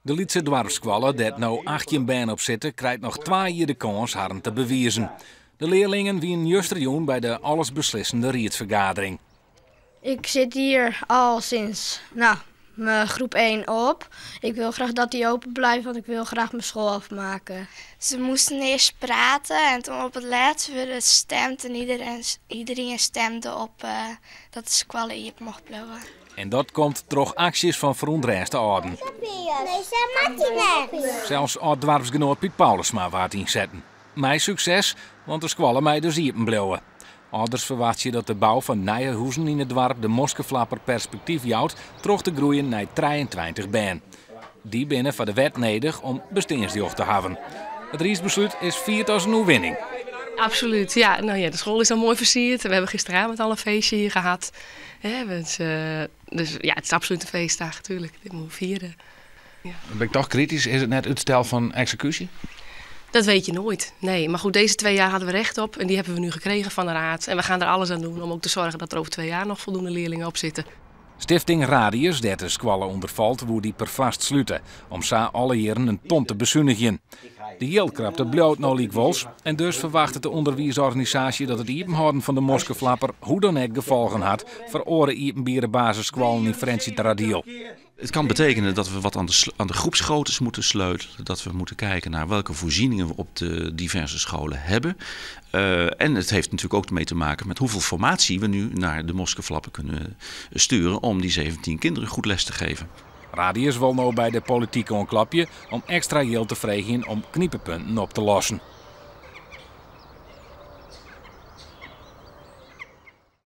De lytse doarpsskoalle dêr't no 18 bern op sitte, krijt noch 2 jier de kâns harren te bewizen. De learlingen wienen justerjûn by de allesbeslissende riedsfergadering. Ik sit hier al sinds, nou, mijn groep 1 op. Ik wil graag dat die open blijft, want ik wil graag mijn school afmaken. Ze moesten eerst praten en toen op het laatst werd het gestemd en iedereen stemde op dat de skoalle iepen mocht blijven. En dat komt troch aksjes fan ferûntrêste âlden. Sels âld-doarpsgenoat Piet Paulusma waard ynsetten. Mei sukses, want de skoalle mei dus iepen bliuwe. Alders ferwachtsje dat de bou fan nije huzen yn it doarp de Moskeflapper perspektyf jout troch te groeien nei 23 bern. Dy binne foar de wet nedich om besteansrjocht te hawwen. It riedsbeslút is fierd as in oerwinning. Absoluut, ja. Nou ja, de school is al moai fersierd. We hebben gisteravond al een feestje hier gehad. Hè, dus ja, het is absoluut een feestdag, natuurlijk. Dit moeten we vieren. Ja. Ben ik toch kritysk? Is it net útstel fan eksekúsje? Dat weet je nooit, nee. Maar goed, deze 2 jaar hadden we recht op en die hebben we nu gekregen van de raad. En we gaan er alles aan doen om ook te zorgen dat er over 2 jaar nog voldoende leerlingen op zitten. Stifting Radius, dêr't de skoalle ûnder falt, woe dy perfoarst slute, om sa alle jierren in ton te besunigjen. De jildkrapte bliuwt no lykwols en dus ferwachtet de ûnderwiisorganisaasje dat it iepenhâlden fan de Moskeflapper hoe dan ek gefolgen hat foar oare iepenbiere basisskoallen yn Frjentsjerteradiel. Het kan betekenen dat we wat aan de groepsgroottes moeten sleutelen. Dat we moeten kijken naar welke voorzieningen we op de diverse scholen hebben. En het heeft natuurlijk ook mee te maken met hoeveel formatie we nu naar de Moskeflappen kunnen sturen om die 17 kinderen goed les te geven. Radius wol no by de polityk oanklopje om ekstra jild te freegjen om knipepunten op te lossen.